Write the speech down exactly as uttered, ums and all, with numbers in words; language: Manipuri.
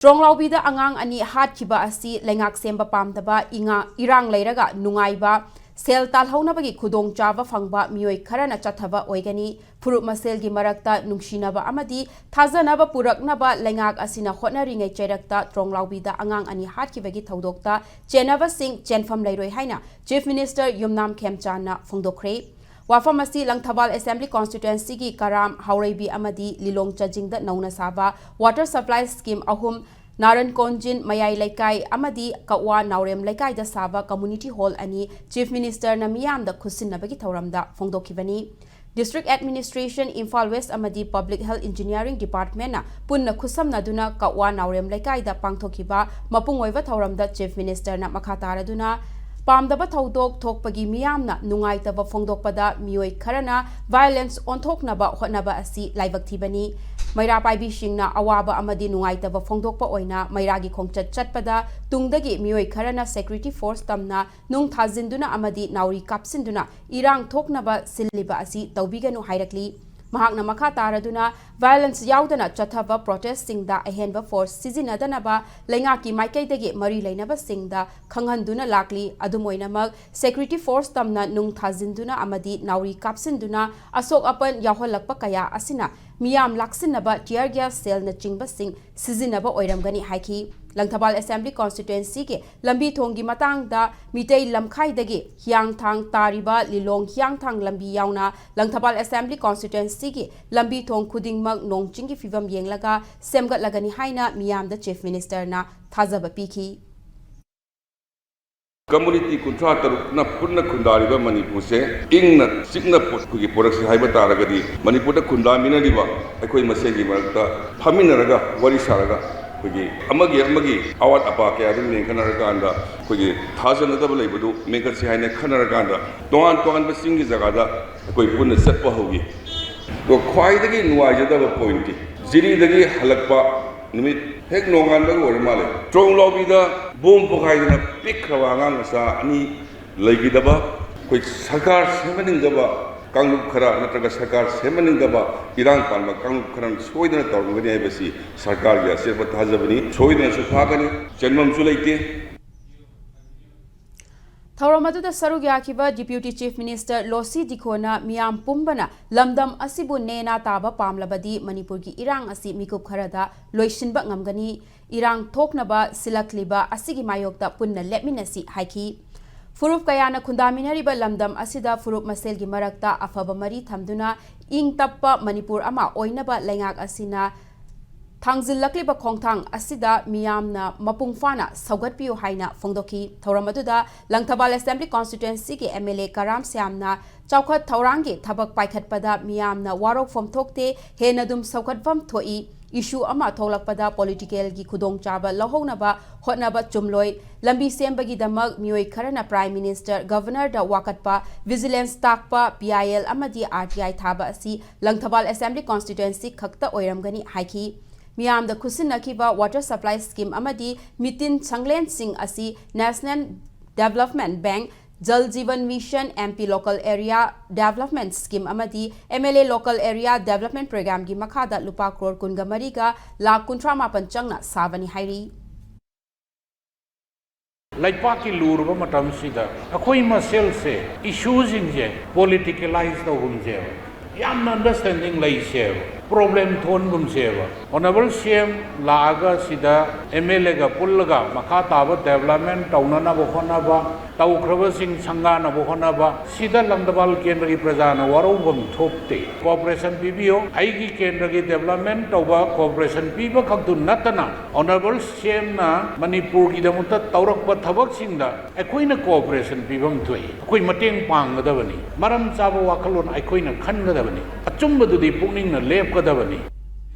ꯇ꯭ꯔꯣꯡꯂꯥꯎꯕꯤꯗ ꯑꯉꯥꯡ ꯑꯅꯤ ꯍꯥꯠꯈꯤꯕ ꯑꯁꯤ ꯂꯩꯉꯥꯛ ꯁꯦꯝꯕ ꯄꯥꯝꯗꯕ, ꯏꯉꯥ-, ꯏꯔꯥꯡ ꯂꯩꯔꯒ ꯅꯨꯡꯉꯥꯏꯕ, ꯁꯦꯜ ꯇꯥꯜꯍꯧꯅꯕꯒꯤ ꯈꯨꯗꯣꯡꯆꯥꯕ ꯐꯪꯕ ꯃꯤꯑꯣꯏ ꯈꯔꯅ ꯆꯠꯊꯕ ꯑꯣꯏꯒꯅꯤ꯫ ꯐꯨꯔꯨꯞ ꯃꯁꯦꯜꯒꯤ ꯃꯔꯛꯇ ꯅꯨꯡꯁꯤꯅꯕ ꯑꯃꯗꯤ ꯊꯥꯖꯅꯕ ꯄꯨꯔꯛꯅꯕ ꯂꯩꯉꯥꯛ ꯑꯁꯤꯅ ꯍꯣꯠꯅꯔꯤꯉꯩ ꯆꯩꯔꯛꯇ ꯇ꯭ꯔꯣꯡꯂꯥꯎꯕꯤꯗ ꯑꯉꯥꯡ ꯑꯅꯤ ꯍꯥꯠꯈꯤꯕꯒꯤ ꯊꯧꯗꯣꯛꯇ ꯆꯦꯟꯅꯕꯁꯤꯡ ꯆꯦꯟꯐꯝ ꯂꯩꯔꯣꯏ ꯍꯥꯏꯅ Chief Minister ꯌꯨꯝꯅꯥꯝ ꯈꯦꯝꯆꯥꯟꯅ ꯐꯣꯡꯗꯣꯛꯈ꯭ꯔꯦ꯫ ꯋꯥꯐꯝ ꯑꯁꯤ ꯂꯪꯊꯕꯥꯜ Assembly Constituencyꯒꯤ ꯀꯔꯥꯝ, ꯍꯥꯎꯔꯩꯕꯤ ꯑꯃꯗꯤ ꯂꯤꯂꯣꯡ ꯆꯥꯖꯤꯡꯗ ꯅꯧꯅ ꯁꯥꯕ Water Supply Scheme ꯑꯍꯨꯝ, ꯅꯥꯔꯟ ꯀꯣꯟꯖꯤꯟ ꯃꯌꯥꯏ ꯂꯩꯀꯥꯏ ꯑꯃꯗꯤ ꯀꯛꯋꯥ ꯅꯥꯎꯔꯦꯝ ꯂꯩꯀꯥꯏꯗ ꯁꯥꯕ Community Hall ꯑꯅꯤ Chief Ministerꯅ ꯃꯤꯌꯥꯝꯗ ꯈꯨꯠꯁꯤꯟꯅꯕꯒꯤ ꯊꯧꯔꯝꯗ ꯐꯣꯡꯗꯣꯛꯈꯤꯕꯅꯤ꯫ District Administration, ꯏꯝꯐꯥꯜ West ꯑꯃꯗꯤ Public Health Engineering Departmentꯅ ꯄꯨꯟꯅ ꯈꯨꯠꯁꯝꯅꯗꯨꯅ ꯀꯛꯋꯥ ꯅꯥꯎꯔꯦꯝ ꯂꯩꯀꯥꯏꯗ ꯄꯥꯡꯊꯣꯛꯈꯤꯕ ꯃꯄꯨꯡ ꯑꯣꯏꯕ ꯊꯧꯔꯝꯗ Chief Ministerꯅ ꯃꯈꯥ ꯇꯥꯔꯗꯨꯅ, ꯄꯥꯝꯗꯕ ꯊꯧꯗꯣꯛ ꯊꯣꯛꯄꯒꯤ ꯃꯤꯌꯥꯝꯅ ꯅꯨꯡꯉꯥꯏꯇꯕ ꯐꯣꯡꯗꯣꯛꯄꯗ ꯃꯤꯑꯣꯏ ꯈꯔꯅ violence ꯑꯣꯟꯊꯣꯛꯅꯕ ꯍꯣꯠꯅꯕ ꯑꯁꯤ ꯂꯥꯏꯕꯛ ꯊꯤꯕꯅꯤ꯫ ꯃꯩꯔꯥ ꯄꯥꯏꯕꯤꯁꯤꯡꯅ ꯑꯋꯥꯕ ꯑꯃꯗꯤ ꯅꯨꯡꯉꯥꯏꯇꯕ ꯐꯣꯡꯗꯣꯛꯄ ꯑꯣꯏꯅ ꯃꯩꯔꯥꯒꯤ ꯈꯣꯡꯆꯠ ꯆꯠꯄꯗ ꯇꯨꯡꯗꯒꯤ ꯃꯤꯑꯣꯏ ꯈꯔꯅ security force ꯇꯝꯅ ꯅꯨꯡ ꯊꯥꯖꯤꯟꯗꯨꯅ ꯑꯃꯗꯤ ꯅꯥꯎꯔꯤ ꯀꯥꯞꯁꯤꯟꯗꯨꯅ ꯏꯔꯥꯡ ꯊꯣꯛꯅꯕ ꯁꯤꯜꯂꯤꯕ ꯑꯁꯤ ꯇꯧꯕꯤꯒꯅꯨ ꯍꯥꯏꯔꯛꯂꯤ꯫ ꯃꯍꯥꯛꯅ ꯃꯈꯥ ꯇꯥꯔꯗꯨꯅ violence ꯌꯥꯎꯗꯅ ꯆꯠꯊꯕ protestꯁꯤꯡꯗ ꯑꯍꯦꯟꯕ force ꯁꯤꯖꯤꯟꯅꯗꯅꯕ ꯂꯩꯉꯥꯛꯀꯤ ꯃꯥꯏꯀꯩꯗꯒꯤ ꯃꯔꯤ ꯂꯩꯅꯕꯁꯤꯡꯗ ꯈꯪꯍꯟꯗꯨꯅ ꯂꯥꯛꯂꯤ꯫ ꯑꯗꯨꯝ ꯑꯣꯏꯅꯃꯛ, security force ꯇꯝꯅ ꯅꯨꯡ ꯊꯥꯖꯤꯟꯗꯨꯅ ꯑꯃꯗꯤ ꯅꯥꯎꯔꯤ ꯀꯥꯞꯁꯤꯟꯗꯨꯅ ꯑꯁꯣꯛ ꯑꯄꯟ ꯌꯥꯎꯍꯜꯂꯛꯄ ꯀꯌꯥ ꯑꯁꯤꯅ ꯃꯤꯌꯥꯝ ꯂꯥꯛꯁꯤꯟꯅꯕ tear gas shellꯅꯆꯤꯡꯕꯁꯤꯡ ꯁꯤꯖꯤꯟꯅꯕ ꯑꯣꯏꯔꯝꯒꯅꯤ ꯍꯥꯏꯈꯤ꯫ ꯂꯪꯊꯕꯥꯜ Assembly Constituencyꯒꯤ ꯂꯝꯕꯤ ꯊꯣꯡꯒꯤ ꯃꯇꯥꯡꯗ ꯃꯤꯇꯩ ꯂꯝꯈꯥꯏꯗꯒꯤ ꯍꯤꯌꯥꯡꯊꯥꯡ ꯇꯥꯔꯤꯕ ꯂꯤꯂꯣꯡ ꯍꯤꯌꯥꯡꯊꯥꯡ ꯂꯝꯕꯤ ꯌꯥꯎꯅ ꯂꯪꯊꯕꯥꯜ Assembly Constituencyꯒꯤ ꯂꯝꯕꯤ ꯊꯣꯡ ꯈꯨꯗꯤꯡꯃꯛ ꯅꯣꯡ ꯆꯤꯡꯒꯤ ꯐꯤꯕꯝ ꯌꯦꯡꯂꯒ ꯁꯦꯝꯒꯠꯂꯒꯅꯤ ꯍꯥꯏꯅ ꯃꯤꯌꯥꯝꯗ Chief Ministerꯅ ꯊꯥꯖꯕ ꯄꯤꯈꯤ꯫ Community ꯀꯨꯟꯊ꯭ꯔꯥ ꯇꯔꯨꯛꯅ ꯄꯨꯟꯅ ꯈꯨꯟꯗꯥꯔꯤꯕ ꯃꯅꯤꯄꯨꯔꯁꯦ ꯏꯪꯅ ꯆꯤꯛꯅ ꯄꯣꯠ-, ꯑꯩꯈꯣꯏꯒꯤ ꯄꯨꯔꯛꯁꯤ ꯍꯥꯏꯕ ꯇꯥꯔꯒꯗꯤ, ꯃꯅꯤꯄꯨꯔꯗ ꯈꯨꯟꯗꯥꯃꯤꯟꯅꯔꯤꯕ ꯑꯩꯈꯣꯏ ꯃꯁꯦꯟꯒꯤ ꯃꯔꯛꯇ ꯐꯝꯃꯤꯟꯅꯔꯒ, ꯋꯥꯔꯤ ꯁꯥꯔꯒ, ꯑꯩꯈꯣꯏꯒꯤ ꯑꯃꯒꯤ ꯑꯃꯒꯤ ꯑꯋꯥꯠ ꯑꯄꯥ ꯀꯌꯥꯗꯨ ꯃꯦꯟꯈꯠꯅꯔꯀꯥꯟꯗ, ꯑꯩꯈꯣꯏꯒꯤ ꯊꯥꯖꯅꯗꯕ ꯂꯩꯕꯗꯨ ꯃꯦꯟꯈꯠꯁꯤ ꯍꯥꯏꯅ ꯈꯟꯅꯔꯀꯥꯟꯗ, ꯇꯣꯉꯥꯟ ꯇꯣꯉꯥꯟꯕ ꯆꯤꯡꯒꯤ ꯖꯒꯥꯗ ꯑꯩꯈꯣꯏ ꯄꯨꯟꯅ ꯆꯠꯄ ꯍꯧꯏ꯫ ꯑꯗꯣ ꯈ꯭ꯋꯥꯏꯗꯒꯤ ꯅꯨꯡꯉꯥꯏꯖꯗꯕ pointꯇꯤ, ꯖꯤꯔꯤꯗꯒꯤ ꯍꯜꯂꯛꯄ ꯅꯨꯃꯤꯠ ꯍꯦꯛ ꯅꯣꯡꯉꯥꯟꯕꯒ ꯑꯣꯏꯔ ꯃꯥꯜꯂꯦ, ꯇ꯭ꯔꯣꯡꯂꯥꯎꯕꯤꯗ bomb ꯄꯣꯈꯥꯏꯗꯅ ꯄꯤꯛꯈ꯭ꯔꯕ ꯑꯉꯥꯡ ꯃꯆꯥ ꯑꯅꯤ ꯂꯩꯈꯤꯗꯕ, ꯑꯩꯈꯣꯏ ꯁꯔꯀꯥꯔ ꯁꯦꯝꯍꯟꯅꯤꯡꯗꯕ, ꯀꯥꯡꯂꯨꯞ ꯈꯔ ꯅꯠꯇ꯭ꯔꯒ ꯁꯔꯀꯥꯔ ꯁꯦꯝꯍꯟꯅꯤꯡꯗꯕ ꯏꯔꯥꯡ ꯄꯥꯟꯕ ꯀꯥꯡꯂꯨꯞ ꯈꯔꯅ ꯁꯣꯏꯗꯅ ꯇꯧꯔꯝꯒꯅꯤ ꯍꯥꯏꯕꯁꯤ ꯁꯔꯀꯥꯔꯒꯤ ꯑꯆꯦꯠꯄ ꯊꯥꯖꯕꯅꯤ꯫ ꯁꯣꯏꯗꯅꯁꯨ ꯐꯥꯒꯅꯤ, ꯆꯦꯟꯐꯝꯁꯨ ꯂꯩꯇꯦ꯫ ꯊꯧꯔꯝ ꯑꯗꯨꯗ ꯁꯔꯨꯛ ꯌꯥꯈꯤꯕ Deputy Chief Minister ꯂꯣꯁꯤ ꯗꯤꯈꯣꯅ ꯃꯤꯌꯥꯝ ꯄꯨꯝꯕꯅ ꯂꯝꯗꯝ ꯑꯁꯤꯕꯨ ꯅꯦꯅꯥ ꯇꯥꯕ ꯄꯥꯝꯂꯕꯗꯤ ꯃꯅꯤꯄꯨꯔꯒꯤ ꯏꯔꯥꯡ ꯑꯁꯤ ꯃꯤꯀꯨꯞ ꯈꯔꯗ ꯂꯣꯏꯁꯤꯟꯕ ꯉꯝꯒꯅꯤ꯫ ꯏꯔꯥꯡ ꯊꯣꯛꯅꯕ ꯁꯤꯜꯂꯛꯂꯤꯕ ꯑꯁꯤꯒꯤ ꯃꯥꯌꯣꯛꯇ ꯄꯨꯟꯅ ꯂꯦꯞꯃꯤꯟꯅꯁꯤ ꯍꯥꯏꯈꯤ꯫ ꯐꯨꯔꯨꯞ ꯀꯌꯥꯅ ꯈꯨꯟꯗꯥꯃꯤꯟꯅꯔꯤꯕ ꯂꯝꯗꯝ ꯑꯁꯤꯗ ꯐꯨꯔꯨꯞ ꯃꯁꯦꯜꯒꯤ ꯃꯔꯛꯇ ꯑꯐꯕ ꯃꯔꯤ ꯊꯝꯗꯨꯅ ꯏꯪ ꯇꯞꯄ ꯃꯅꯤꯄꯨꯔ ꯑꯃ ꯑꯣꯏꯅꯕ ꯂꯩꯉꯥꯛ ꯑꯁꯤꯅ ꯊꯥꯡꯖꯤꯜꯂꯛꯂꯤꯕ ꯈꯣꯡꯊꯥꯡ ꯑꯁꯤꯗ ꯃꯤꯌꯥꯝꯅ ꯃꯄꯨꯡ ꯐꯥꯅ ꯁꯧꯒꯠꯄꯤꯌꯨ ꯍꯥꯏꯅ ꯐꯣꯡꯗꯣꯛꯈꯤ꯫ ꯊꯧꯔꯝ ꯑꯗꯨꯗ ꯂꯪꯊꯕꯥꯜ Assembly Constituencyꯒꯤ MLA ꯀꯔꯥꯝ ꯁ꯭ꯌꯥꯝꯅ ꯆꯥꯎꯈꯠ ꯊꯧꯔꯥꯡꯒꯤ ꯊꯕꯛ ꯄꯥꯏꯈꯠꯄꯗ ꯃꯤꯌꯥꯝꯅ ꯋꯥꯔꯧꯐꯝ ꯊꯣꯛꯇꯦ, ꯍꯦꯟꯅ ꯑꯗꯨꯝ ꯁꯧꯒꯠꯐꯝ ꯊꯣꯛꯏ꯫ Issue ꯑꯃ ꯊꯣꯛꯂꯛꯄꯗ politicalꯒꯤ ꯈꯨꯗꯣꯡꯆꯥꯕ ꯂꯧꯍꯧꯅꯕ ꯍꯣꯠꯅꯕ ꯆꯨꯝꯂꯣꯏ꯫ ꯂꯝꯕꯤ ꯁꯦꯝꯕꯒꯤꯗꯃꯛ ꯃꯤꯑꯣꯏ ꯈꯔꯅ Prime Minister, Governorꯗ ꯋꯥꯀꯠꯄ, vigilance ꯇꯥꯛꯄ, PIL ꯑꯃꯗꯤ RTI ꯊꯥꯕ ꯑꯁꯤ ꯂꯪꯊꯕꯥꯜ Assembly Constituency ꯈꯛꯇ ꯑꯣꯏꯔꯝꯒꯅꯤ ꯍꯥꯏꯈꯤ꯫ ꯃꯤꯌꯥꯝꯗ ꯈꯨꯠꯁꯤꯟꯅꯈꯤꯕ water supply scheme ꯑꯃꯗꯤ ꯃꯤꯇꯤꯟ ꯁꯪꯂꯦꯟꯁꯤꯡ ꯑꯁꯤ National Development Bank, Jal Jeevan Mission, MP Local Area Development Scheme ꯑꯃꯗꯤ MLA Local Area Development Programmeꯒꯤ ꯃꯈꯥꯗ ꯂꯨꯄꯥ ꯀ꯭ꯔꯣꯔ ꯀꯨꯟꯒ ꯃꯔꯤꯒ ꯂꯥꯈ ꯀꯨꯟꯊ꯭ꯔꯥ ꯃꯥꯄꯟ ꯆꯪꯅ ꯁꯥꯕꯅꯤ ꯍꯥꯏꯔꯤ꯫ ꯂꯩꯄꯥꯛꯀꯤ ꯂꯨꯔꯕ ꯃꯇꯝꯁꯤꯗ ꯑꯩꯈꯣꯏ ꯃꯁꯦꯜꯁꯦ issueꯁꯤꯡꯁꯦ politicalize ꯇꯧꯒꯨꯝꯁꯦꯕ, ꯌꯥꯝꯅ understanding ꯂꯩꯁꯦꯕ, problem ꯊꯣꯟꯒꯨꯝꯁꯦꯕ꯫ Honourable CM ꯂꯥꯛꯑꯒ ꯁꯤꯗ MLAꯒ ꯄꯨꯜꯂꯒ ꯃꯈꯥ ꯇꯥꯕ development ꯇꯧꯅꯅꯕ ꯍꯣꯠꯅꯕ, ꯇꯧꯈ꯭ꯔꯕꯁꯤꯡ ꯁꯪꯒꯥꯅꯕ ꯍꯣꯠꯅꯕ, ꯁꯤꯗ ꯂꯪꯊꯕꯥꯜ ꯀꯦꯟꯗ꯭ꯔꯒꯤ ꯄ꯭ꯔꯖꯥꯅ ꯋꯥꯔꯧꯐꯝ ꯊꯣꯛꯇꯦ꯫ Cooperation ꯄꯤꯕꯤꯌꯨ, ꯑꯩꯒꯤ ꯀꯦꯟꯗ꯭ꯔꯒꯤ development ꯇꯧꯕ cooperation ꯄꯤꯕ ꯈꯛꯇꯨ ꯅꯠꯇꯅ Honourable CMꯅ ꯃꯅꯤꯄꯨꯔꯒꯤꯗꯃꯛꯇ ꯇꯧꯔꯛꯄ ꯊꯕꯛꯁꯤꯡꯗ ꯑꯩꯈꯣꯏꯅ cooperation ꯄꯤꯐꯝ ꯊꯣꯛꯏ꯫ ꯑꯩꯈꯣꯏ ꯃꯇꯦꯡ ꯄꯥꯡꯒꯗꯕꯅꯤ꯫ ꯃꯔꯝ ꯆꯥꯕ ꯋꯥꯈꯜꯂꯣꯟ ꯑꯩꯈꯣꯏꯅ ꯈꯟꯒꯗꯕꯅꯤ꯫ ꯑꯆꯨꯝꯕꯗꯨꯗꯤ ꯄꯨꯛꯅꯤꯡꯅ ꯂꯦꯞꯀꯗꯕꯅꯤ꯫